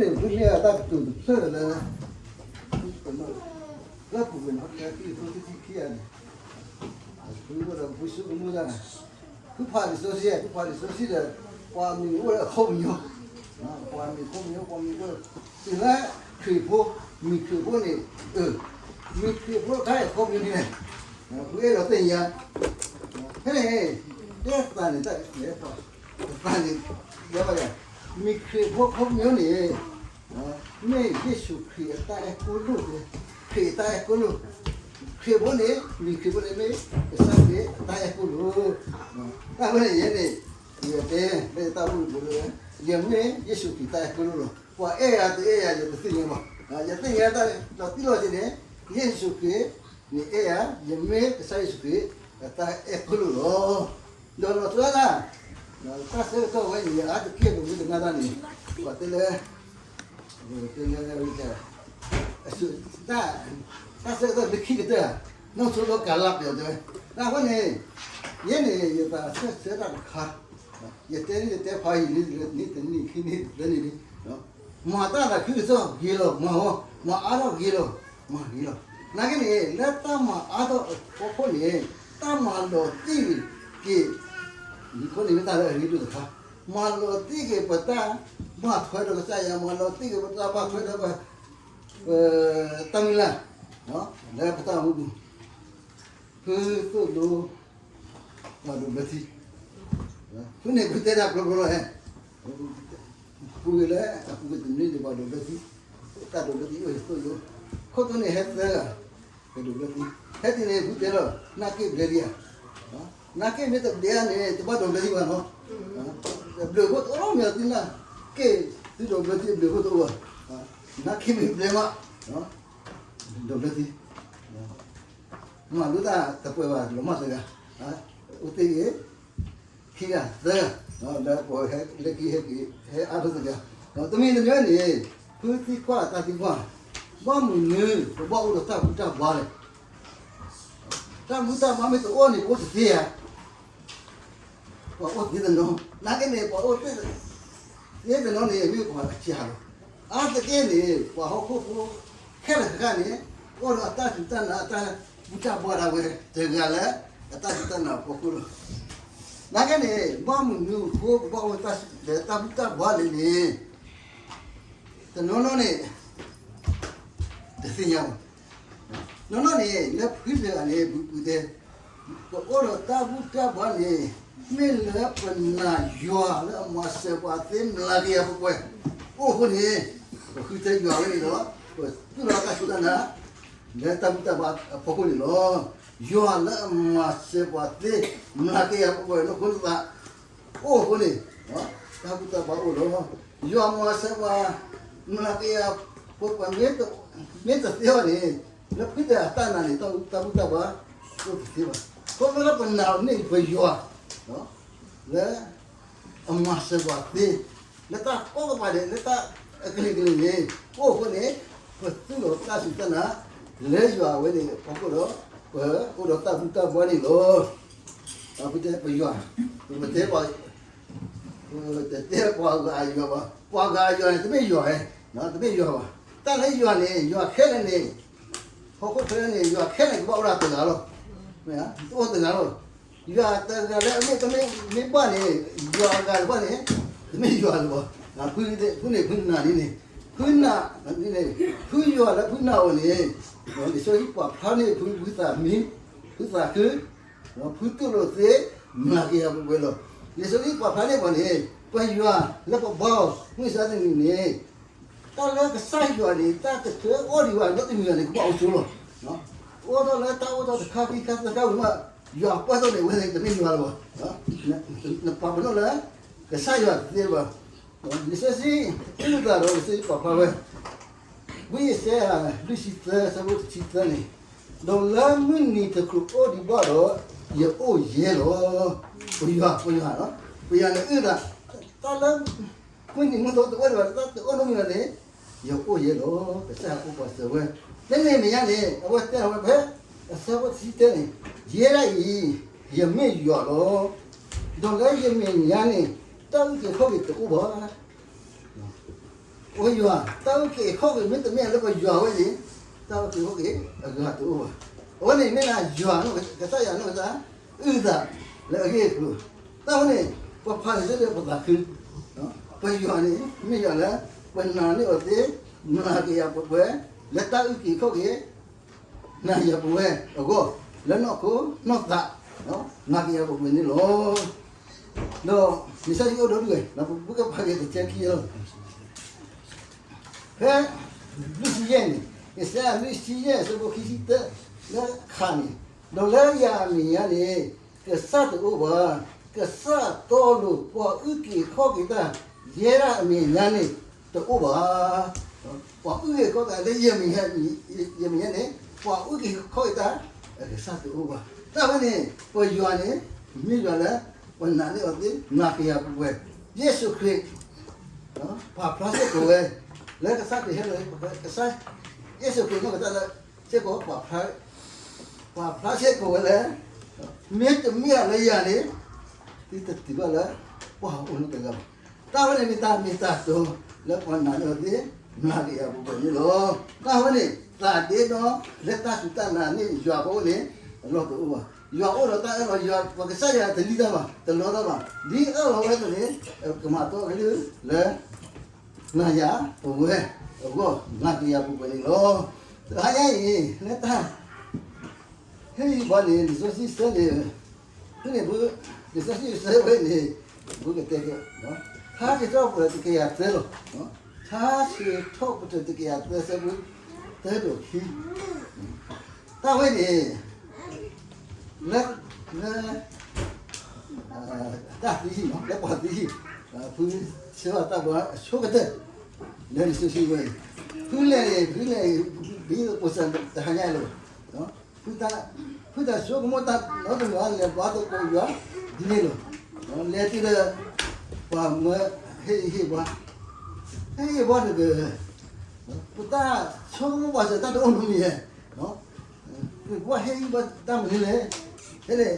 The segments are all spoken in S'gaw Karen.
န့ၣ် ဖုမ့ၢ်အတၢ်ကတိၤတဖျၢၣ်လၢ လၢပူၤကွံာ်နီၢ်ကစၢ်ခံကထိခံဆံခံဂၤန့ၣ်, ဖုအိၣ်ဒီးဖုဆိကမိၣ်တၢ်, ဖုဖးလံာ်စီဆှံ, ဖုဖးလံာ်စီဆှံဒီး ပှၤမံၤအိၣ်လၢအခိၣ်ပညီ, ပှၤမံၤခိၣ်ပညီ, ပှၤမံၤအိၣ်, တုၤလၢခရံာ်ဖိ, မံၤခရံာ်ဖိန့ၣ်, အၢ, မံၤခရံာ်ဖိတခါအံၤအခိၣ်ပညီန့ၣ်, ဖုအဲၣ်ဒိးသ့ၣ်ညါ, ဖဲန့ၣ်, တဲသးန့ၣ်တၢ်လဲၣ်, သးန့ၣ်, တဲဘၣ်ယၤ, မံၤခရံာ်ဖိအခိၣ်ပညီန့ၣ်, မ့ၢ်ယ့ၣ်ၡူးခရံာ်အတၢ်အဲၣ်ကိၣ်လိၣ်, ခရံာ်အတၢ်အဲၣ်ကိၣ်လိၣ်, ခရံာ်ဖိန့ၣ်, မံၤခရံာ်ဖိန့ၣ်မ့ၢ်ကစၢ်ခရံာ်အတၢ်အဲၣ်ကိၣ်လိၣ်, တၢ်ဖဲန့ၣ်ယဲန့ၣ်, ယတဲ, မ့ၢ်ယတၢ်အိၣ်မူလၢ, ယမ့ၢ်ယ့ၣ်ၡူးခရံာ်တၢ်အဲၣ်ကိၣ်လိၣ်လီၤ. ပှၤအဲၣ်ယၤတအဲၣ်ယၤ ယတသ့ၣ်ညါဘၣ်, ယသ့ၣ်ညါတၢ်လီၤတံၢ်လီၤဆဲးန့ၣ်, ယ့ၣ်ၡူးခရံာ်န့ၣ်အဲၣ်ယၤ, ယမ့ၢ်ကစၢ်ယ့ၣ်ၡူးခရံာ်အတၢ်အဲၣ်ကိၣ်လိၣ်လီၤ. ဒီးလီၤဆီဒၣ်တၢ်, တၢ်ဆၢကတီၢ်ဝဲန့ၣ် ယအါတက့ၢ်ပမ့ၢ်တနာ်တၢ်န့ၣ်, ပှၤတဲလၢ, တဲလၢ, တၢ်ဆၢကတီၢ်လၢခံကတၢၢ်, နီၢ်ဆိလၢကလၤပျီတဲဝဲ, တၢ်အဃိန့ၣ်, ယဲန့ၣ် ယသးဆၢဆၢတၢ်တခါ, ယတဲန့ၣ်ယတဲဖးယံာ်လံ, နံၣ်တနံၣ်ခံနံၣ်သၢနံၣ်လံ, မၤတၢ်သးခုကစီၣ်ဂ့ၤလီၤ, မၤအီၤ, မၤအါထီၣ်ဂ့ၤလီၤ, မၤဂ့ၤလီၤ. နာ်က့န့ၣ် လၢတၢ်မၤအါထီၣ်အဖီခိၣ်န့ၣ်, တၢ်မၤလီၤတံၢ်က့ၤ, မ့ၢ်ခိၣ်န့ၣ်မ့ၢ်တၢ်လၢအရ့ဒိၣ်တခါ, မၤလီၤတံၢ်က့ၤပတၢ်ဘၣ်ထွဲဒီးကစၢ်ယွၤ, မၤလီၤတံၢ်က့ၤပတၢ်ဘၣ်ထွဲဒီးပ, ပတၢ်မူပူၤ, ဖုသိၣ်လိ ပှၤဒိးဘျၢထံ, ဖုန့ၣ်ဖုတဲတၢ်ဘျီဘျီလီၤ, ပူၤကွံာ်လၢအပူၤကွံာ်တနွံန့ၣ် ပှၤဒိးဘျၢထံ, တၢ်ဒိးဘျၢထံအိၣ်သိၣ်လိ, ခိၣ်သိန့ၣ်ဟဲသၢဂၤ, ပဒိးဘျၢထံ, ဟဲတုၤန့ၣ်ဖုတဲလီၤ, နာ်က့ဘျဲဒံးဧါ, နာ်က့မ့ၢ်တဘျဲဧါန့ၣ် တဘၣ်ဒိးဘျၢထံဘၣ်နီၤ, ဘျၢၣ်ဖိတအိၣ်မ့ၢ်သုနာ်က့, သုဒိးဘျၢထံဘျၢၣ်ဖိတအိၣ်ဘၣ်, နာ်က့မ့ၢ်ဘျဲမး, ဒိးဘျၢထံ မၤလိတၢ်တပှဲၤဘၣ်လီၤမၢ်တဂၤ, အိၣ်တ့ၢ်ဂ့ၤ, ခံဂၤသၢဂၤ, ဒီးပှၤဟဲလၢခံဟဲက့ၤ ဟဲအါထီၣ်တဂၤ, တမံၤတမံၤန့ၣ်, ဖုသံကွၢ်တၢ်သံကွၢ်, ဘၣ်မနုၤ ပဘၣ်အိၣ်ဒီးတၢ်ဘူၣ်တၢ်ဘါလဲၣ်, တၢ်ဘူၣ်တၢ်ဘါမ့ၢ်တအိၣ်န့ၣ် ပအိၣ်တသ့ဧါ ပှၤအိၣ်သ့တနီၤ, နာ်က့န့ၣ် ပှၤအိၣ်သ့တနီၤန့ၣ် မ့ၢ်ပှၤအစှၤလီၤ, အါတက့ၢ်န့ၣ် ပှၤဟီၣ်ခိၣ်ဖိခဲလၢာ်တဂၤန့ၣ် အိၣ်ဒီးအတၢ်စူၢ်တၢ်နာ် အတၢ်ဘူၣ်တၢ်ဘါဒၣ်ဝဲ တဂၤလၢအတၢ်စူၢ်တၢ်နာ်အဖီခိၣ်လီၤ. နာ်က့န့ၣ် ဘၣ်မနုၤအဃိ ပဘၣ်အိၣ်ဒီးတၢ်ဘူၣ်တၢ်ဘါလဲၣ်န့ၣ် တနီၤနီၤန့ၣ် တသ့ၣ်ညါဘၣ်. နီၢ်နီၢ်န့ၣ် လၢဖုတဂၤန့ၣ် ပတဲ, ပအိၣ်ဒီးတၢ်ဘူၣ်တၢ်ဘါန့ၣ် မ့ၢ်လၢပနာ်ယွၤလၢအမၤစၢၤပှၤသ့ မျးကယၤပှဲၤပှဲၤ, အိၣ်အဃိန့ၣ် ပဃုထၢယွၤဝဲန့ၣ်ဒီး ပသူၣ်လီၤတၢ်စူၢ်တၢ်နာ် လၢတၢ်ဘူၣ်တၢ်ဘါအဖီခိၣ်န့ၣ်လီၤ. ယွၤလၢအမၤစၢၤပှၤသ့ မျးကယၤပှဲၤပှဲၤ လၢခိၣ်သး အိၣ်အဃိန့ၣ် တၢ်ဘူၣ်တၢ်ဘါအိၣ်လီၤ. ယွၤမၤစၢၤပှၤ မျးကယၤပှဲၤပှဲၤ မ့ၢ်တသ့အီၤန့ၣ် လၢဖုတဂၤအတၢ်နာ်န့ၣ် တၢ်ဘူၣ်တၢ်ဘါအိၣ်တသ့ဘၣ်. ခီဖျိလၢပနာ်န့ၢ်ပယွၤ လၢအမၤစၢၤပှၤသ့ လၢတၢ်ကိးကပၤဒဲး လၢတၢ်အကလုာ်ကလုာ်န့ၣ် အိၣ်အဃိန့ၣ် ပသူၣ်လီၤတၢ်စူၢ်တၢ်နာ် လၢယွၤအဝဲန့ၣ်အဖီခိၣ်ဒီး ပအိၣ်ဒီးတၢ်ဘူၣ်တၢ်ဘါန့ၣ်လီၤ. ပတဲပယွၤ, ပတဲပှၤ, ပတတဲပှၤဂၤအယွၤဘၣ်. ပှၤဂၤအယွၤန့ၣ် တမ့ၢ်ယွၤဧဲ, တမ့ၢ်ယွၤဘၣ်. တၢ်လၢယွၤန့ၣ် ယွၤခဲလၢာ်န့ၣ်, ဟီၣ်ခိၣ်ချၢန့ၣ် ယွၤခဲလၢာ်ကဘၣ်အိၣ်ဒၣ်တဂၤလီၤ. တအိၣ်တဂၤလီၤ. ယွၤတဂၤလၢအမ့ၢ်တမ့ၢ်ဘၣ်န့ၣ် ယွၤအဂၤတဘၣ်န့ၣ် တမ့ၢ်ယွၤလၢၤဘၣ်. ဖုန့ၣ်ဖုနာ်န့ၣ်န့ၣ်, ဖုနာ်န့ၣ်န့ၣ်, ဖုယွၤလၢဖုနာ်အီၤန့ၣ်, လံာ်စီဆှံပာ်ဖျါန့ၢ်ဖု ဖုသးမံ, ဖုသးခု ဖုတူၢ်လိာ်သ့ မျးကယၤပှဲၤပှဲၤလီၤ. လံာ်စီဆှံပာ်ဖျါန့ၢ်ပှၤန့ၣ် ပယွၤလၢပဘါအီၤ မုၢ်မဆါတနံၤန့ၣ်, တၢ်လၢကစၢ်ယွၤန့ၣ် တၢ်တချုးအိၣ်ဒံးဘၣ် နီတမံၤဘၣ်န့ၣ် ကဘၣ်အိၣ်ဆိလီၤ. အိၣ်ထီၣ်လၢတၢ်အိၣ်ထီၣ်တခါခံခါသၢခါဝံၤမး ယွၤပှဲၢ်ထီၣ်န့ၣ် အဝဲန့ၣ်တမ့ၢ်ယွၤလၢၤဘၣ်. နပာ်ပနီၣ်လၢ ကစၢ်ယွၤတသ့လၢၤဘၣ်. လံာ်စီဆှံ အုၣ်သးဒီးလံာ်စီဆှံပာ်ဖျါဝဲ ဝံယၡါယၤ လွံၢ်ဆံသၢ အဆၢဖိတဆံသၢန့ၣ်, ဒီးလၢမုၢ်နံၤတချုးအိၣ်ဒံးဘၣ်ဒီး ယအိၣ်ယဲလီၤ. ပယွၤ, ပယွၤ, ပယွၤန့ၣ်အုၣ်သး, တၢ်လၢ မုၢ်နံၤမုၢ်သီတအိၣ်ဒံးဘၣ် တၢ်တအိၣ်နီတမံၤဘၣ်န့ၣ်, ယအိၣ်ယဲလီၤ. ကစၢ်ယွၤအိၣ်ပာ်စၢၤဝဲ. ဖဲန့ၣ်မဲာ်ညါန့ၣ် အဝဲတဲအီၤဝဲ ဖဲ အဆၢဖိတဆံတၢန့ၣ်, ယဲဒၣ်အံၤ ယမ့ၢ်ယွၤလီၤ. ဒီးလၢယမဲာ်ညါန့ၣ် တၢ်အုၣ်က့ၤခီၣ်က့ၤတအိၣ်ဘၣ်. ပယွၤ တၢ်အုၣ်က့ၤခီၣ်က့ၤ မ့တမ့ၢ်လၢပယွၤဝဲန့ၣ်, တၢ်အုၣ်က့ၤခီၣ်က့ၤအဂၤတအိၣ်ဘၣ်. အဝဲန့ၣ်မ့ၢ်ဒၣ်ယွၤ, ကစၢ်ယွၤနီၢ်ကစၢ် အုၣ်သးလၢအဂ့ၢ်အကျိၤ. တၢ်ဝဲန့ၣ် ပဖးလံာ်စီဆှံဒီးပသးခု, ပယွၤန့ၣ် မ့ၢ်ယွၤလၢ ပနာ်န့ၢ်အီၤသ့, နာ်က့ၤယၤပှဲၤပှဲၤ, လၢတၢ်အုၣ်က့ၤခီၣ်က့ၤ နာ်ယၤပဝဲအဂီၢ်, လၢနီၢ်ခိနီၢ်သး နာ်က့ၤယၤပှဲၤပှဲၤန့ၣ်လီၤ. ဒီးလံာ်စီဆှံအိၣ်ဒီဒူၣ်ဝဲ, ပကဖးက့ၤတကဲခံလီၤ. ဖဲလွံၢ်ဆံယဲၢ်န့ၣ်, ကစၢ်ယွၤလွံၢ်ဆံယဲၢ် အဆၢဖိခံဆံတၢ လၢခါန့ၣ်, ဒီးလၢယၤအမဲာ်ညါန့ၣ် ကစၢ်တအိၣ်ဘၣ်, ကစၢ်တီလိၤ ပှၤအုၣ်က့ၤခီၣ်က့ၤတၢ် ယဲဒၣ်အမဲာ်ညါန့ၣ် တအိၣ်ဘၣ်. ပှၤအုၣ်က့ၤခီၣ်က့ၤတၢ်လၢယမဲာ်ညါ, ယမဲာ်ညါန့ၣ် ပှၤအုၣ်က့ၤခီၣ်က့ၤတၢ် ကစၢ်တအိၣ်ဘၣ်. တၢ်ဝဲန့ၣ် ပယွၤန့ၣ် မ့ၢ်ယွၤလၢ ပနာ်န့ၢ်အီၤသ့, နာ်က့ၤယၤပှဲၤပှဲၤ, ယ့ၣ်ၡူးခရံာ် ပာ်ဖျါစ့ၢ်ကီးဝဲ လၢကစၢ်ခရံာ်ဟဲလီၤ, ကစၢ်ယ့ၣ်ၡူးခရံာ်နီၢ်ကစၢ်လၢ စ့ၢ်ကီး ပာ်ဖျါစ့ၢ်ကီးဝဲလၢ မ့တမ့ၢ်လၢယၤန့ၣ် သုတတုၤဘၣ်လၢ ပှၤအိၣ်နီတဂၤဘၣ်. တၢ်ဝဲန့ၣ်မ့ၢ်တၢ်မ့ၢ်တၢ်တီလၢပှၤနာ်န့ၢ်အီၤသ့, နာ်က့ၤယၤပှဲၤပှဲၤန့ၣ်လီၤ. တၢ်ဝဲန့ၣ် သးဒ့ဒီလၢတၢ်စူၢ်တၢ်နာ်န့ၢ်ယွၤအဃိန့ၣ် အလီၢ်တအိၣ်ဘၣ်. ယွၤအိၣ်ဒီးတၢ်အၢၣ်လီၤ, ယွၤပကစၢ်ယွၤတလံတၢ်ဘၣ်, တလီတၢ်ဘၣ်. ဒ်အၢၣ်လီၤဝဲအသိးန့ၣ် ကမၤတီကလုၢ်လၢ နာ်ယၤပဝဲအဂီၢ်, နာ်က့ၤယၤပှဲၤပှဲၤန့ၣ်လီၤ. တဟါညါအံၤ လၢတၢ် ဟ့ၣ်ဂံၢ်ဘါန့ၣ် လံာ်စီဆှံဆၢန့ၣ်, ဖဲန့ၣ်ဖု, လံာ်စီဆှံဆၢဝဲန့ၣ် ဖုကတဲက့ၤ, ထါစံးထီၣ်ပတြၢၤတကယၤသၢလီၤ. ထါစံးထီၣ်ပတြၢၤတကယၤသၢ ဆၢဖိသၢဒီးခံ, တၢ်ဝဲန့ၣ် လၢ လၢ တၢ်သံဟံၣ်, လၢပှၤသံဟံၣ်, ဖုဆၢဘၣ်တၢ်ဘါအဆိကတၢၢ် လၢလံာ်စီဆှံဝဲအံၤ, ဖုလဲၤန့ၣ်, ဖုလဲၤအံၤ, ဒ်သိးပိစၢၤတဟါညါအံၤလီၤ. ဖုတၢ်ဆိကမိၣ်တၢ်နီတမံၤ လဲၤဘါသကိးယွၤဒ်န့ၣ်လီၤ. လဲၤတုၤလၢ ပှၤမၢဟ့ၣ်ဂံၢ်ဟ့ၣ်ဘါ, ဟ့ၣ်ဂံၢ်ဟ့ၣ်ဘါတက့ၢ်, ပတၢ်ဆိကမိၣ်ပှၤစၢၤတၢ်တအိၣ်နီတမံၤဧါ. ပှၤဟ့ၣ်ဂံၢ်ဘါတၢ်မနုၤလဲၣ်. ဖဲန့ၣ်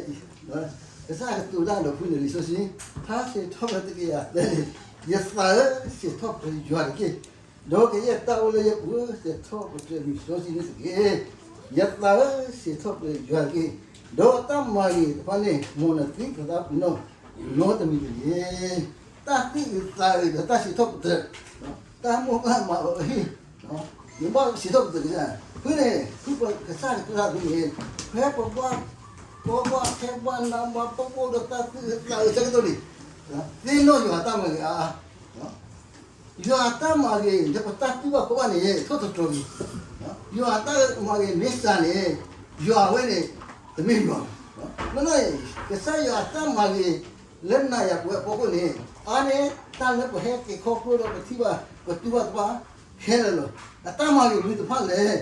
ကစၢ်ကတိၤတၢ်ဒီးဖုန့ၣ် လံာ်စီဆှံ, ထါစံးထီၣ်ပတြၢၤတကယၤသၢန့ၣ်, ယသးဧၢ, စံးထီၣ်ပတြၢၤယွၤတက့ၢ်. ဒီးကယဲၢ်တၢ်အိၣ်လၢယပူၤဧၢ, စံးထီၣ်ပတြၢၤလံာ်စီဆှံန့ၣ်တက့ၢ်. ယသးဧၢ, စံးထီၣ်ပတြၢၤယွၤတက့ၢ်. ဒီးတၢ်မၤဂ့ၤတဖၣ်န့ၣ် မ်နသုကသးပ့ၤနီၣ်နီတမံၤတဂ့ၤ. တၢ်သူၣ်အုးသးအုးဒီးတၢ်စံးထီၣ်ပတြၢၤ, တၢ်မိၢ်ပၢ်မၤအီၤအဟံၣ်, နဘၣ်စံးထီၣ်ပတြၢၤ, ဖုန့ၣ် ဖုပကစၢ်ကတိၤတၢ်ဖုန့ၣ်, ဖဲပဘၣ် ပဘၣ်ခဲဘၣ်နးဘၣ်ဖှီၣ်ဒီးတၢ်သူၣ်အုးသးအုးဆၢကတီၢ်န့ၣ်, သ့ၣ်နီၣ်ယွၤတၢ်မၤဂ့ၤအါအါ ယွၤအတၢ်မၤဂ့ၤ လၢပတၢ်တူၢ်ဘၣ်ခီၣ်ဘၣ်န့ၣ် ထိၣ်သတြီၤက့ၤ, ယွၤအတၢ်မၤဂ့ၤမ့ၢ်စှၤန့ၣ်, ယွၤဝဲန့ၣ် တမ့ၢ်ယွၤဘၣ်. မ့ၢ်နီၢ်အံၤ ကစၢ်ယွၤအတၢ်မၤဂ့ၤ လၢနၤယၤပဝဲအဖီခိၣ်န့ၣ်, အါန့ၢ်တၢ်လၢပဟဲက့ၤခီဖျိဒီးပထံၣ်ဘၣ် ပတူၢ်ဘၣ်သပှၢ်ခဲလၢာ်လီၤ. အတၢ်မၤဂ့ၤမနုၤတဖၣ်လဲၣ်.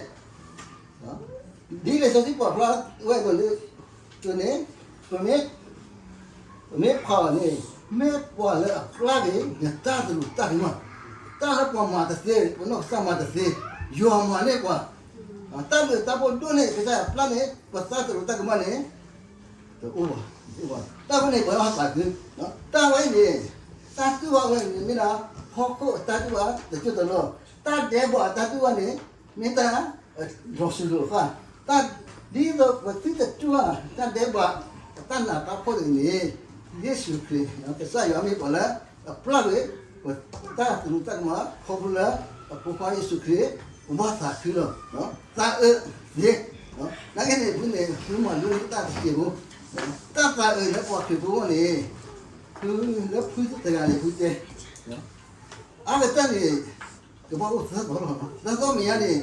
ဒ်လံာ်စီဆှံပာ်ဖျါဝဲအသိးလၢ န့ၣ်, ပမ့ၢ် ပမ့ၢ်ဖးအီၤန့ၣ်, မ့ၢ်ပှၤလၢအပျၢ်က့ၤ နတၢ်သရူးတၢ်ကမၣ်, တၢ်လၢပှၤမၤတသ့, ပနီၢ်ကစၢ်မၤတသ့, ယွၤမၤန့ၢ်ပှၤ, တၢ်ဘျုးတၢ်ဖှိၣ်ဒိၣ်န့ၢ်ကစၢ်ယွၤပျၢ်န့ၢ် ပတၢ်သရူးတၢ်ကမၣ်န့ၣ် တအိၣ်ဘၣ်, တအိၣ်ဘၣ်. တၢ်ဝဲန့ၣ် ပှၤလၢအသးခု, တၢ်ဝဲအံၤန့ၣ်, တၢ်တူၢ်ဘၣ်ဝဲန့ၣ်မ့ၢ်ဒၣ် ဟီၣ်ခိၣ်အတၢ်တူၢ်ဘၣ်တစိၢ်တလီၢ်, တၢ်ဒဲးဘးအတၢ်တူၢ်ဘၣ်န့ၣ် မ့ၢ်တၢ်လီၤစှၤလိာ်သး, တၢ် ဒ်သိးပသုတတူၢ်ဘၣ် တၢ်ဒဲးဘး အတၢ်နးတၢ်ဖှီၣ်တဂ့ၤန့ၣ်, ယ့ၣ်ၡူးခရံာ် ကစၢ်ယွၤမ့ၢ်ပှၤလၢ အပျၢ်ကွံာ် ပတၢ်သရူးတၢ်ကမၣ် ခီဖျိလၢ အဖိခွါယ့ၣ်ၡူးခရံာ် ပဘၣ်သးခုလီၤ. သးအုးသ့, နာ်က့န့ၣ် ဖုန့ၣ် ဖုမၤလိတၢ်တစဲးဖိ, တၢ်သးအုးလၢပှၤခရံာ်ဖိန့ၣ်, ဖုလၢဖုတဂၤန့ၣ် ဖုတဲ အါကတၢၢ်န့ၣ် ကဘၣ်အိၣ်သၢသီလီၤ. သၢသီမဲာ်ညါန့ၣ်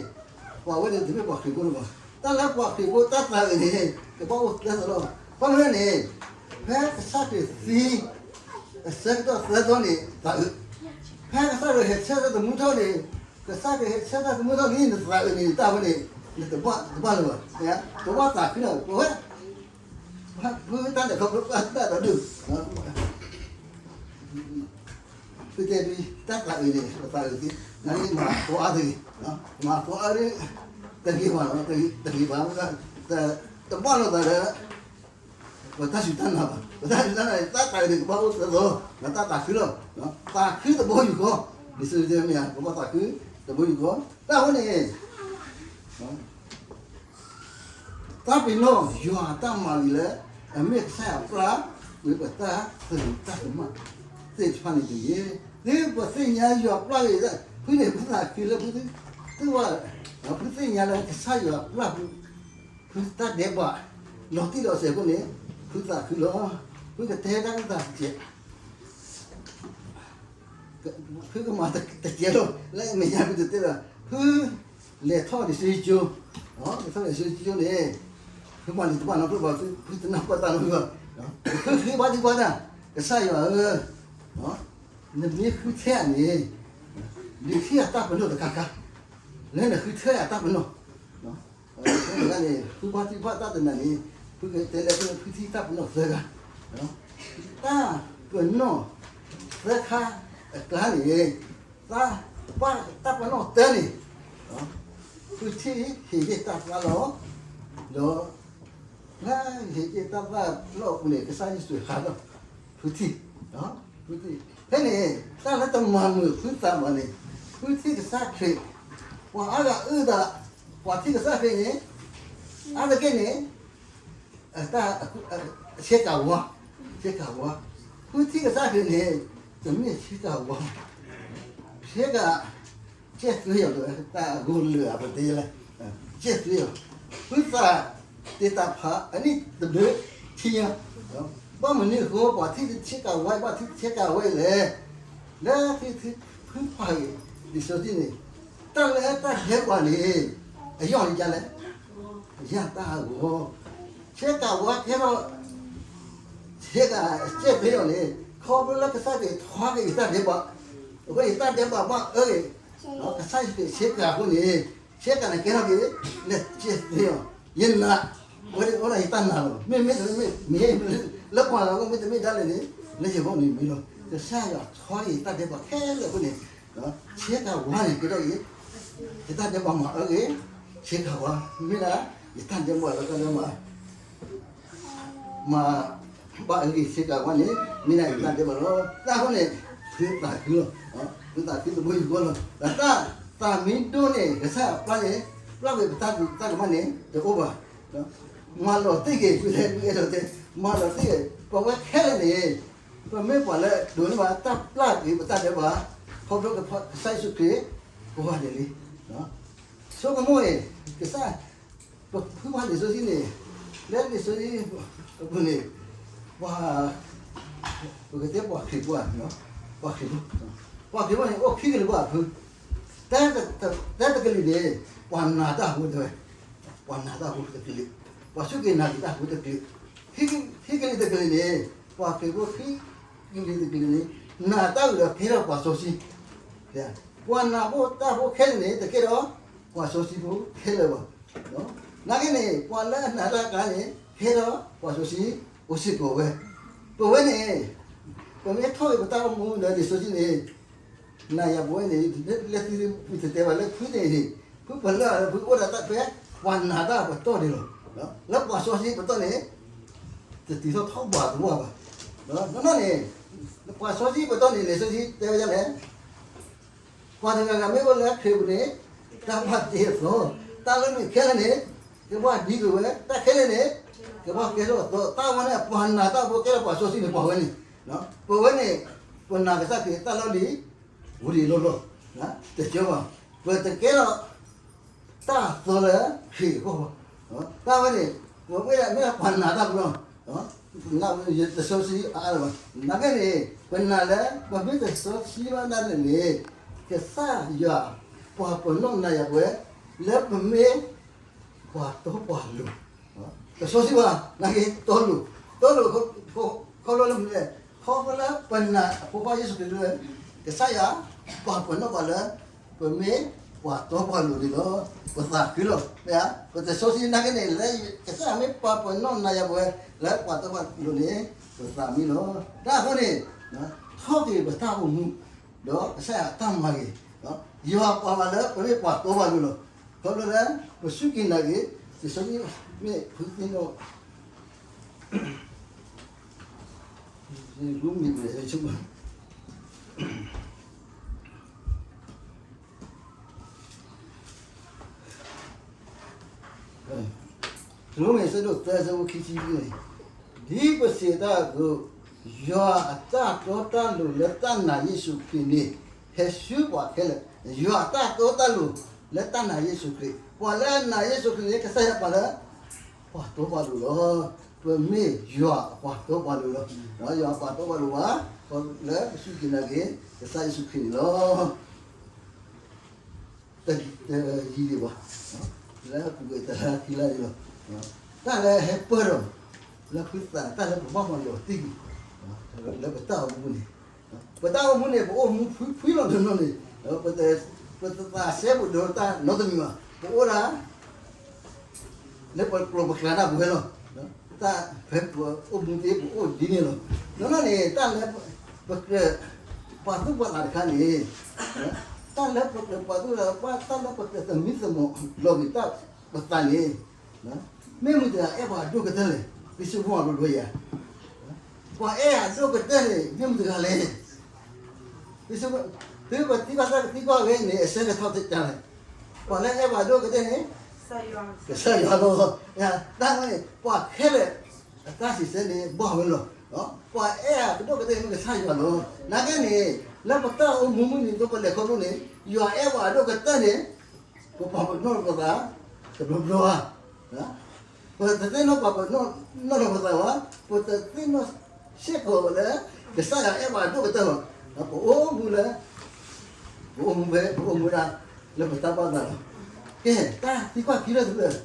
ပှၤဝဲန့ၣ်တမ့ၢ်ပှၤခရံာ်ဖိလၢၤဘၣ်. တၢ်လၢပှၤခရံာ်ဖိတၢ်သးအုးန့ၣ် ကဘၣ်အိၣ်သၢသီလီၤ. ဘၣ်မနုၤလဲၣ်န့ၣ်, ဖဲကစၢ်ခရံာ်သံ အဆၢကတီၢ်သၢသီန့ၣ် သးအုး, ဖဲကစၢ်ခရံာ်ဟဲဆၢထၢၣ်သမူထီၣ်န့ၣ်, ကစၢ်ခရံာ်ဟဲဆၢထၢၣ်သမူထီၣ်န့ၣ် နသးအုးန့ၣ် တၢ်ဝဲန့ၣ် နတဘၣ်လၢၤဘၣ်. ပဘၣ်သးခုလီၤ. ပဝဲ ဖုတၢ်လဲၤခီဖျိတၢ်ဒီးဒုး ဖုတဲဒုး တၢ်သးအုးန့ၣ် ပသးအုးသ့, နမၤသီအါတဂ့ၤ, မၤသီအါ တဂ့ၤဘၣ်, တဂ့ၤဘၣ်, တဘၣ်လိာ်သးဒီး ပတၢ်စူၢ်တၢ်နာ်ဘၣ်. ပတၢ်စူၢ်တၢ်နာ်န့ၣ် တၢ်သးအုးန့ၣ် ကဘၣ်အိၣ်သၢသီ, တၢ်သးခုလီၤ. သးခုသဘီယူၢ်ဃီ လံာ်စီဆှံတဲမ့ၢ်ဧါ, ပဘၣ်သးခု, တဘိယူၢ်ဃီ, တၢ်အဃိန့ၣ် တၢ်ပနီၣ်ယွၤအတၢ်မၤဂ့ၤလၢ အမ့ၢ်ကစၢ်ယွၤပျၢ်ဝဲပတၢ်သရူးတၢ်ကမၣ်သ့ၣ်တဖၣ်န့ၣ်တက့ၢ်. ဒ်ပသ့ၣ်ညါယွၤပျၢ်ဂ့ၤ, ဖုန့ၣ်ဖုသးခုလၢဖု, တၢ်ဝဲ, ဖုသ့ၣ်ညါလၢကစၢ်ယွၤပျၢ်ဖု, ဖုတၢ်ဒဲးဘး လီၤတံၢ်လီၤဆဲးအဃိန့ၣ်, ဖုသးခုလီၤ. ဖုကတဲတၢ်အုၣ်သးစဲး ဖုကမၤတစဲးလီၤ, လၢမဲာ်ညါဖုတတဲဘၣ်, ဖုလဲၤထီၣ်လံာ်စီဆှံကၠိ, လဲၤထီၣ်လံာ်စီဆှံကၠိန့ၣ်, ဖုမၤန့ၣ်တဘၣ်နီတဖျၢၣ်ဘၣ်, ဖုတနၢ်ပၢၢ်တၢ်နီတဖျၢၣ်, ဖုဃ့ဘါထုကဖၣ်တၢ်, ကစၢ်ယွၤဧၢ, နမ့ၢ်ဃုထၢယၤန့ၣ်, ဒုးထံၣ်အတၢ်ပနီၣ်တခါခါ, လၢနဃုထၢယၤတၢ်ပနီၣ် ဖဲန့ၣ်န့ၣ် ဖုဘါထုကဖၣ်တၢ်တနၤန့ၣ်, ဖုကတဲလၢဖုထံၣ်တၢ်ပနီၣ်သၢခါ, တၢ်ပနီၣ်သၢခါအကျါန့ၣ်, တၢ်ပနီၣ်တၢန့ၣ်, ဖုထံၣ်ဟ့ၣ်က့ၤတၢ်သၣ်လီၤ, ဒီး လၢဟ့ၣ်က့ၤတၢ်သၣ်လီၤအပူၤန့ၣ် ကစၢ်ယ့ၣ်ၡူးဟးထီၣ်, ဖုထံၣ်, ဖုထံၣ်, ဖဲန့ၣ် တၢ်လၢတမၤမုာ်ဖုသးဘၣ်န့ၣ်, ဖုထံၣ်ကစၢ်ခရံာ်, ပှၤအါဂၤအုၣ်သး, ပှၤထံၣ်ကစၢ်ခရံာ်န့ၣ်, အါတက့ၢ်န့ၣ် အတၢ်, ဆ့ကၤဝါ, ဆ့ကၤဝါ, ဖုထံၣ်ကစၢ်ခရံာ်န့ၣ်, တမ့ၢ်ဆ့ကၤဝါ, ဆ့ကၤ, ကဲၣ်သွ့အီၤ, တၢ်အဂီၢ်လၢာ်အပတဲလဲၣ်, ကဲၣ်သွ့အီၤ, ဖုသးတ့တၢ်ဖးအနံၣ်တဘျုးခံညါ, ဘၣ်မနုၤအဃိ ပှၤထံၣ်ဆ့ကၤဝါ ဘၣ်ထံၣ်ဆ့ကၤဝါလဲၣ်, လၢဖုဖးဂ့ၤလံာ်စီဆှံန့ၣ်, တၢ်လၢတၢ်ဒဲးဘးန့ၣ်, အယီၢ်န့ၣ်ဒ်လဲၣ်, အယၢ်တၢ်အဂီၢ်, ဆ့ကၤဝါကဲထီၣ် ဆ့ကၤကဲၣ်သွ့အီၤန့ၣ်, ခီဖျိလၢကစၢ်ခရံာ်ထွါက့ၤယတၢ်ဒဲးဘး, အဃိန့ၣ် ယတၢ်ဒဲးဘးဘၣ်အၢဂ့ၤ, ကစၢ်ယ့ၣ်ၡူးခရံာ်ဆ့ကၤအဃိန့ၣ်, ဆ့ကၤန့ၣ်ကဲထီၣ်က့ၤ, လၢကဲၣ်သွ့အီၤ, ယနာ်, ဝဲဒၣ်အိၣ်ဒၣ်ယတၢ်နာ်လီၤ, မ့မ့ၢ်တမ့ၢ်, မ့ၢ်, လၢပှၤဂၤအဂီၢ်မ့တမ့ၢ်ဒၣ်လဲာ်န့ၣ်, လၢယဂီၢ်န့ၣ်မ့ၢ်လီၤ, ကစၢ်ယွၤထွါက့ၤယတၢ်ဒဲးဘးခဲလၢာ်အဃိန့ၣ်, ဆ့ကၤဝါန့ၣ်ကဲထီၣ်က့ၤ, ယတၢ်ဒဲးဘးမၤအၢဂ့ၤ, ဆ့ကၤဝါ, မ့ၢ်ဒၣ်, ယတၢ်ဒဲးဘးလၢတၢ်ဒဲးဘး မၤဘၣ်အဂ့ၢ်ဆ့ကၤဝါန့ၣ်, မ့ၢ်ဒၣ်ယတၢ်ဒဲးဘးလီၤ. တၢ်အဃိန့ၣ်, ဖုသးခုလီၤ, ဖုသးခုတဘိယူၢ်ဃီလီၤ. ဒီးတၢ်သးမံဒိၣ်န့ၣ် ကစၢ်ယွၤပျၢ်န့ၣ်, ပျၢ်က့ၤပတၢ်သရူးတၢ်ကမၣ်န့ၣ် တအိၣ်ဘၣ်. မၤလီၤတံၢ်က့ၤ, ဖုအဲၣ်ဒိးတဲ, မၤလီၤတံၢ်က့ၤ, ပဝဲခဲလၢာ်န့ၣ်, ပမ့ၢ်ပှၤလၢဒိးန့ၢ်ဘၣ်တၢ်ပျၢ်က့ၤပတၢ်ဒဲးဘး, ခီဖျိကစၢ်ယ့ၣ်ၡူးခရံာ်, ကိးဂၤဒဲးလံ. ဆိကမိၣ်အံၤ, ကစၢ်, ပဖုဘၣ်လံာ်စီဆှံန့ၣ်, လၢလံာ်စီဆှံအပူၤန့ၣ်, ပှၤ, ပကတဲပှၤခရံာ်ဖိ, ပှၤခရံာ်ဖိ, ပှၤခရံာ်ဖိန့ၣ် အိၣ်ခံကလုာ်ဘၣ်ဖု, တၢတကလုာ်န့ၣ်, ပှၤနာ်တၢ်ဖိတဲဝဲ, ပှၤနာ်တၢ်ဖိတကလုာ်, ပှၤစူၢ်က့ၤနာ်က့ၤတၢ်ဖိတကလုာ်, ခံကလုာ်တကလုာ်န့ၣ်, ပှၤခရံာ်ဖိခံကလုာ်တကလုာ်န့ၣ်, နာ်တၢ်ဂ့ၤဒီးကဲထီၣ်ပှၤစီဆှံ ပှၤနာ်ဖိတၢ်ဖိခဲလၢာ်န့ၣ် တကဲထီၣ်ပှၤစီဆှံဖိခဲလၢာ်ဘၣ်. နာ်က့န့ၣ် ပှၤလၢအနာ်တၢ်အကျါန့ၣ် ကဲထီၣ်ပှၤစီဆှံအိၣ်စ့ၢ်ကီးဝဲ. ပဝဲန့ၣ်, ပမ့ၢ်ထီၣ်က့ၤပတၢ်အိၣ်မူဒီးလံာ်စီဆှံန့ၣ်, နၤယၤပဝဲန့ၣ်, လၢသုပူၤတတဲဘၣ်လၢဖုန့ၣ်န့ၣ်, ဖုပလၢၢ်လၢဖုအိၣ်ဒၣ်တၢ်ဖဲ, ပှၤနာ်တၢ်ပတီၢ်န့ၣ်လီၤ. လၢပှၤစီဆှံပတီၢ်န့ၣ်, တတုၤထီၣ်ထီၣ်ဘးတဝၢ်ဘၣ်. နီၢ်နီၢ်န့ၣ်, ပှၤစီဆှံပတီၢ်န့ၣ် လံာ်စီဆှံတဲဝဲဒ်လဲၣ် ပှၤတဂၤဂၤမ့ၢ်အိၣ်လၢခရံာ်ပူၤန့ၣ်, တၢ်ဘၣ်တ့အသီ, တၢ်လၢမ့ၢ်ခဲလၢာ်န့ၣ်, ကဘၣ်ဒ်ကွံာ်ဝဲ, တၢ်ခဲလၢာ်န့ၣ်, ကဘၣ်ကဲထီၣ်အသီ, တၢ်ဝဲန့ၣ် ပှၤနာ်တၢ်ဖိကဲထီၣ်ပှၤစီဆှံန့ၣ် ပှၤဝဲန့ၣ်, ပဝဲန့ၣ်, ပနာ်ကစၢ်ခရံာ်တၢ်လီၢ်လံၤ, ဝံၤဒံးလီၢ်လီၢ်, တကၠီဘၣ်, ပတကဲထီၣ် တၢ်သီလၢခရံာ်အဂီၢ်ဘၣ်. တၢ်ဝဲန့ၣ်, ပဝဲဒၣ်မ့ၢ်ပှၤနာ်တၢ်ဖိလီၤ. ယတစီဆှံအါအါလၢၤဘၣ်. နာ်က့န့ၣ်, ပနာ်လၢပမ့ၢ်တစီဆှံဘၣ်ဒၣ်လဲာ်န့ၣ်, ကစၢ်ယွၤပှၤပနီၣ်နၤယၤပဝဲ, လၢပမ့ၢ်ပှၤတီပှၤလိၤ, တစီဆှံဘၣ်, နာ်က့တီလိၤ, တီလိၤ, ခီဖျိလၢမနုၤလဲၣ်, ခီဖျိလၢပနာ်အဖိခွါယ့ၣ်ၡူးခရံာ်လၢ, ကစၢ်ယွၤ, ပှၤပနီၣ်ပှၤလၢ ပမ့ၢ်ပှၤတီပှၤလိၤန့ၣ်လီၤ. ပသးခုလီၤ. မ့ၢ်ဧါ, ပတစီဆှံနာ်က့န့ၣ် လၢကစၢ်မ့ၢ်ပှၤပနီၣ်နၤယၤပဝဲ, လၢပှၤတီပှၤလိၤန့ၣ်, ပသးမံလီၤ. တၢ်အဃိန့ၣ်, ထီၣ်က့ၤပတၢ်အိၣ်မူ, ဒီးကစၢ်ယွၤအတၢ်မၤဂ့ၤ, ယွၤပာ်ဘၣ်လၢပမ့ၢ်ပှၤတီပှၤလိၤလီၤ. ခီဖျိလၢ, ပစူၢ်က့ၤနာ်က့ၤ, တစီဆှံ, မ့ၢ်ဖုသ့ၣ်နီၣ် မ့ၢ်, မ့ၢ်, မ့ၢ်, မ့ၢ်, ရိမ့ၤ အဆၢဒိၣ်သၢ အဆၢဖိခံဆံန့ၣ်, ဒ်ပစံးတၢ်အသိး, ယွၤအတၢ်တီတၢ်လိၤလၢတၢ်နာ်ယ့ၣ်ၡူးခရံာ်န့ၣ် ဟဲဆူပှၤခဲလၢာ်. ယွၤအတၢ်တီတၢ်လိၤလၢတၢ်နာ်ယ့ၣ်ၡူးခရံာ်, ပှၤလၢအနာ်ယ့ၣ်ၡူးခရံာ်န့ၣ် ကစၢ်ယွၤပှၤလၢ ပှၤတီပှၤလိၤလီၤ. ပမ့ၢ်ယွၤအပှၤတီပှၤလိၤလီၤ. ယွၤအပှၤတီပှၤလိၤဘၣ်, လၢပစူၢ်က့ၤနာ်က့ၤ ကစၢ်ယ့ၣ်ၡူးခရံာ်န့ၣ်လီၤ. တယံၤဒံးဘၣ်, လၢအပူၤကွံာ်တလါခံလါန့ၣ်လီၤ. တၢ်လၢဟဲပၢၢ်ဒီး လၢဖုသး တၢ်လၢပဘၣ်မၤယွၤတံၢ်ကွံာ် လၢပတၢ်အိၣ်မူန့ၣ်, ပတၢ်အိၣ်မူန့ၣ် ပအိၣ်မူဖှံဖှံလီၤတနီၤန့ၣ်, ပတသးစဲဘူးဒီးတၢ်နီတမံၤဘၣ်, ပအိၣ်ဒၣ် လၢပကျိာ်ပကျါဒၣ်ပဝဲလီၤ. တၢ်ဖဲပအိၣ်မူသ့ ပအိၣ်ဒ်န့ၣ်လီၤ. နီၢ်နီၢ်န့ၣ် တၢ်လၢပကြၢးပာ်သူၣ်ပာ်သးတခါန့ၣ်, တၢ်လၢပကြၢးပာ်သူၣ်ပာ်သး တၢ်လၢပကြၢးသမံသမိးလီၤက့ၤတၢ်ပသးန့ၣ်, မ့ၢ်မတၤတဂၤအဲၣ်ပှၤအဒိၣ်ကတၢၢ်လဲၣ်. ပစံးဘၣ်အီၤဒိၣ်ဒိၣ်ယၤ, ပှၤအဲၣ်အဒိၣ်ကတၢၢ်န့ၣ် မ့ၢ်မတၤတဂၤလဲၣ်. သုပသံကွၢ်တၢ်ကသံကွၢ်ဝဲန့ၣ် အဆၢကတီၢ်တကးလဲၣ်. ပှၤလၢအဲၣ်ပှၤအဒိၣ်ကတၢၢ်န့ၣ် ကစၢ်ယွၤလီၤ. တၢ်န့ၣ် ပှၤခဲလၢာ်အတၢ်စံးဆၢန့ၣ် ဘၣ်ဝဲလီၤ. ပှၤအဲၣ်အဒိၣ်ကတၢၢ်န့ၣ် မ့ၢ်ကစၢ်ယွၤလီၤ. နာ်က့န့ၣ် လၢပတၢ်အိၣ်မူမုၢ်နံၤဒိၣ်ပလဲၤခီဖျိန့ၣ် ယွၤအဲၣ်ပှၤအဒိၣ်ကတၢၢ်န့ၣ် ပပာ်ပနီၣ်လိာ်ပသး တဘျီဘျီဧါ. ပတသ့ၣ်နီၣ်ပာ်ပနီၣ်လိာ်ပသးဘၣ်, ပတသ့ၣ်နီၣ်စ့ၢ်ကီးလၢ ကစၢ်ယွၤအဲၣ်ပှၤအဒိၣ်ကတၢၢ်ဘၣ်. ပအိၣ်မူလၢ ပအိၣ်မူဖဲ ပအိၣ်မူဒၣ်လၢပတၢ်ဘၣ်သးလီၤ. ကဲ တၢ်သံကွၢ်ခံလၢတဖျၢၣ်,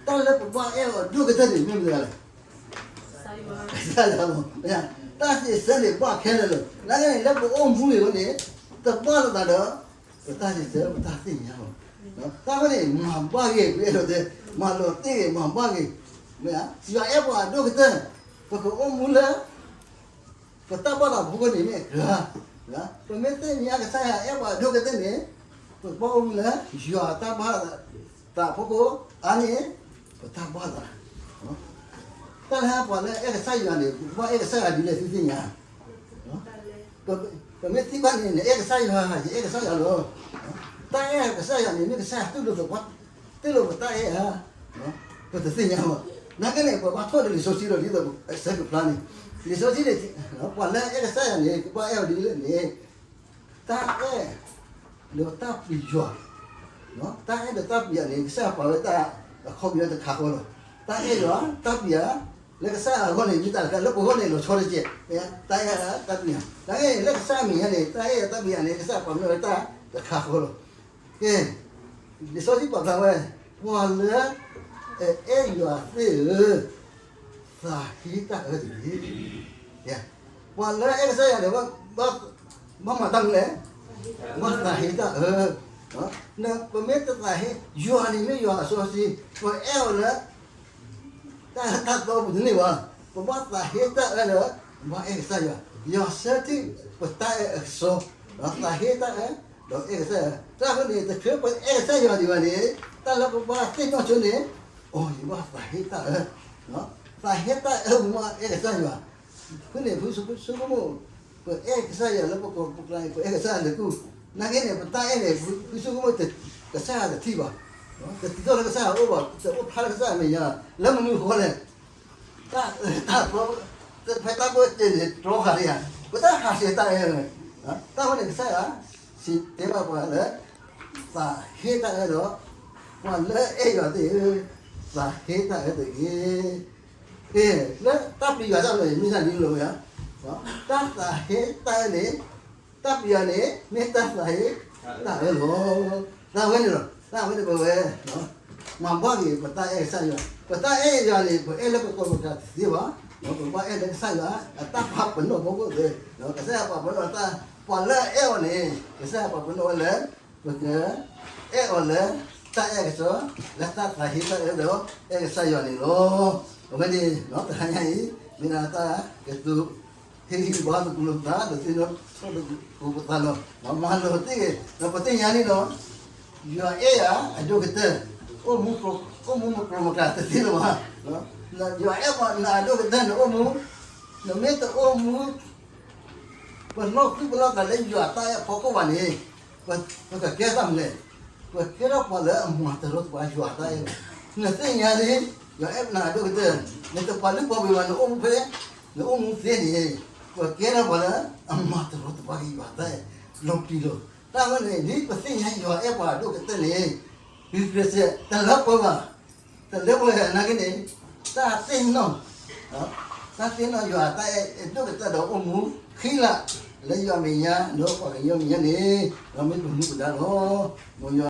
တၢ်လၢပဘၣ်အဲၣ်အီၤဒိၣ်ကတၢၢ်န့ၣ် မ့ၢ်မတၤတဂၤလဲၣ်. ကစၢ်ယွၤလီၤ. တၢ်စံးဆၢန့ၣ် ဘၣ်ခဲလၢာ်လီၤ. နာ်က့န့ၣ် လၢပအိၣ်မူန့ၣ်န့ၣ် တဘၣ်လိာ်သးဒီး ပတၢ်စံးဆၢ ပတၢ်သ့ၣ်ညါလီၤ. တၢ်ဝဲန့ၣ် မၤဘၣ်ဂ့ၤ ပအဲၣ်ဒိးတဲ မၤလီၤတံၢ်ဂ့ၤ မၤဘၣ်ဂ့ၤ, မ့ၢ်ဧါ, ယွၤအဲၣ်ပှၤအဒိၣ်ကတၢၢ်, ပကအိၣ်မူလၢ ပတၢ်ဘၣ်သးဖိန့ၣ်မ့ၢ်အဂၤ, ပမ့ၢ်သ့ၣ်ညါကစၢ်ယွၤအဲၣ်ပှၤအဒိၣ်ကတၢၢ်န့ၣ်, ပကဘၣ်အိၣ်မူလၢ ယွၤတၢ်ဘၣ်သးဖိအါန့ၣ် ပတၢ်ဘၣ်သး တၢ်လၢပှၤလၢအအဲၣ်ကစၢ်ယွၤန့ၣ် ပကဘၣ်အဲၣ်ကစၢ်ယွၤဒ်လဲၣ်သုသ့ၣ်ညါ, ပမ့ၢ်သံကွၢ်န့ၣ် နအဲၣ်ကစၢ်ယွၤ ယအဲၣ်ကစၢ်ယွၤလီၤ. တၢ်အဲၣ်ကစၢ်ယွၤန့ၣ် မ့ၢ်ကစၢ်ယွၤတူၢ်လိာ်သပှၢ်, တူၢ်လိာ်ပတၢ်အဲၣ်ဧါ, ပတသ့ၣ်ညါဘၣ်. နာ်က့န့ၣ် ပဘၣ်ထီၣ်ဒီးလံာ်စီဆှံလီၤ ဒ်သိးအဆၢကဖျါန့ၣ်, လံာ်စီဆှံန့ၣ် ပှၤလၢအအဲၣ်ကစၢ်ယွၤန့ၣ် ကဘၣ်အဲၣ်အီၤဒ်လဲၣ်န့ၣ် တၢ်အဲၣ် ဒီးတၢ်ပျံၤယွၤ, တၢ်အဲၣ်ဒီးတၢ်ပျံၤယွၤန့ၣ် ကစၢ်ယွၤပာ်ဝဲတၢ်အခီပညီတခါဃီလီၤ. တၢ်အဲၣ်ယွၤ တၢ်ပျံၤယွၤ လၢကစၢ်ယွၤအဂီၢ်န့ၣ် မ့ၢ်တၢ်တခါ လၢပဂီၢ်န့ၣ် လီၤဆီတကဲး, တၢ်အဲၣ်တၢ်ပျံၤယွၤ, တၢ်အဲၣ်လၢကစၢ်အမဲာ်ညါန့ၣ် တၢ်အဲၣ်တၢ်ပျံၤယွၤန့ၣ် ကစၢ်ယွၤပာ်ပနီၣ်ဝဲတၢ်တခါဃီလီၤ. ကဲ လံာ်စီဆှံပာ်ဖျါဝဲ, ပှၤလၢ အအဲၣ်ယွၤသ့ၣ်ဧၢ, သးဟ့တၢ်အၢတဂ့ၤ. ပှၤလၢအအဲၣ်ကစၢ်ယွၤန့ၣ် ဘၣ်မၤတၢ်မနုၤလဲၣ်, ဘၣ်သးဟ့တၢ်အၢ, ပမ့ၢ်တသးဟ့ ယွၤန့ၣ်မ့ၢ်ယွၤအစီဆှံ, ပအဲၣ်အီၤလၢ တၢ်အၢတၢ်သီပူၤတန့ၢ်ဘၣ်, ပဘၣ်သးဟ့တၢ်အၢလၢ ပဘၣ်အဲၣ်ကစၢ်ယွၤ, ယွၤဆၢထံၣ်ပတၢ်အဲၣ်အကစီ, ဒီးသးဟ့တၢ်အၢ, ဒီးအဲၣ်ကစၢ်ယွၤ, တၢ်အဃိန့ၣ် တချုးပအဲၣ်ကစၢ်ယွၤဒံးဘၣ်န့ၣ်, တၢ်လၢပဘၣ်သ့ၣ်နီၣ်ဆိန့ၣ်, အိ ယဘၣ်သးဟ့တၢ်အၢ, သးဟ့တၢ်အၢပမ့ၢ်အဲၣ်ကစၢ်ယွၤ, အဃိန့ၣ် ဖုဆိကမိၣ် ပအဲၣ်ကစၢ်ယွၤလၢပကိာ်ပကျါန့ၣ် ပအဲၣ်ကစၢ်ယွၤလၢကူၣ်, နာ်က့န့ၣ် ပတၢ်အဲၣ်န့ၣ် ဖုဆိကမိၣ် ကစၢ်ယွၤတထံၣ်ဘၣ်, တတုၤထီၣ်လၢကစၢ်ယွၤအအိၣ်ဘၣ်, တအိၣ်ဖျါလၢကစၢ်ယွၤအမဲာ်ညါ, လၢမနုၤအဃိလဲၣ်, တၢ်အၢတၢ်သီ, ဖဲတၢ်ဘၣ်တ့န့ၣ် တြီဃာ်လံဧါ, ပတၢ်ဟးဆှဲးတၢ်အၢ, တၢ်ဝဲန့ၣ်ကစၢ်ယွၤ စံးတဲဘၣ်ပှၤလၢ သးဟ့တၢ်အၢဒီး ပှၤလၢအအဲၣ်ယွၤသ့ၣ်ဧၢ, သးဟ့တၢ်အၢတဂ့ၤ. လၢတၢ်ပျံၤယွၤတၢ်လီၢ်န့ၣ် မ့ၢ်တၢ်ဒ်န့ၣ်လီၤဝဲ, တၢ်သးဟ့တၢ်အၢန့ၣ်, တၢ်ပျံၤယွၤန့ၣ် မ့ၢ်တၢ်သးဟ့တၢ်အၢလီၤ. တၢ်ဝဲန့ၣ်လီၤ, တၢ်ဝဲန့ၣ်ပဝဲ မၤဘၣ်က့ၤပတၢ်အဲၣ်ကစၢ်ယွၤ, ပတၢ်အဲၣ်ယွၤန့ၣ် ပအဲၣ်လၢပကိာ်ပကျါတသ့ဘၣ်, ပဘၣ်အဲၣ်လၢကစၢ်ယွၤ အတၢ်ပာ်ပနီၣ်ဖီခိၣ်သ့, ကစၢ်ယွၤပာ်ပနီၣ်တၢ်, ပှၤလၢအအဲၣ်အီၤန့ၣ် ကစၢ်ယွၤပာ်ပနီၣ်ဝဲလၢ ပကအဲၣ်အီၤလၢ တၢ်အဲၣ်အကစီၣ်, လၢတၢ်သးဟ့တၢ်အၢဒီး အဲၣ်ကစၢ်ယွၤန့ၣ်လီၤ. အဝဲန့ၣ် တဟါညါအံၤ မ့ၢ်ဒၣ်တၢ်ကတိၤ ဟ့ၣ်ဂံၢ်ဘါသကိးလိာ်ပသး ဒီးသ့ၣ်နီၣ်ထီၣ်သကိးပသးလီၤ. မၤလိာ်သ့ၣ်ဂ့ၤ ဒီးပသ့ၣ်ညါန့ၣ်လီၤ. ယွၤအဲၣ်ယၤအဒိၣ်ကတၢၢ်, အိၣ်မူ အိၣ်မူမုၢ်ကျိၤမုၢ်ကျၢ်တသ့လၢၤဘၣ်. ယွၤအဲၣ်ပှၤနၤအဒိၣ်ကတၢၢ် နအိၣ်မူ, နမ့ၢ်တအိၣ်မူ ပလီၢ်သူၣ်ပလီၢ်သးလၢယွၤတၢ်အဲၣ်အဖီခိၣ်ဘၣ်န့ၣ်, ပကကဲထီၣ်မနုၤလဲၣ်, ပကဲထီၣ်ပှၤလၢအမၤတရီတပါယွၤတၢ်အဲၣ်လီၤ. နသ့ၣ်ညါလံ, ယွၤအဲၣ်နၤဒိၣ်ကတၢၢ်, နတပှၤလုၢ်ပှၤပှ့ၤဘၣ်, နအိၣ်မူဖဲ, နအိၣ်မူသ့န့ၣ်, ပှၤကဲထီၣ်ပှၤလၢအမၤတရီတပါက့ၤယွၤတၢ်အဲၣ်လီၤတံၢ်လီၤ. တၢ်ဝဲန့ၣ် ဒ်ပသ့ၣ်ညါယွၤအဲၣ်ပှၤဒိၣ်ကတၢၢ်န့ၣ်, ခရံာ်စ့ၢ်တလၢပှဲၤဘၣ်, တလၢပှဲၤနာ်က့န့ၣ်, တၢ်သ့ၣ်နီၣ်, တၢ်သ့ၣ်နီၣ်ယွၤတၢ်အဲၣ်ဒိၣ်ကတၢၢ်ဒီးအိၣ်မူ, ဃံလၤလၢယွၤမဲာ်ညါ, ဒီးပှၤကညီမဲာ်ညါန့ၣ်, ဒီးမ့ၢ်ပမူပဒါလီၤ.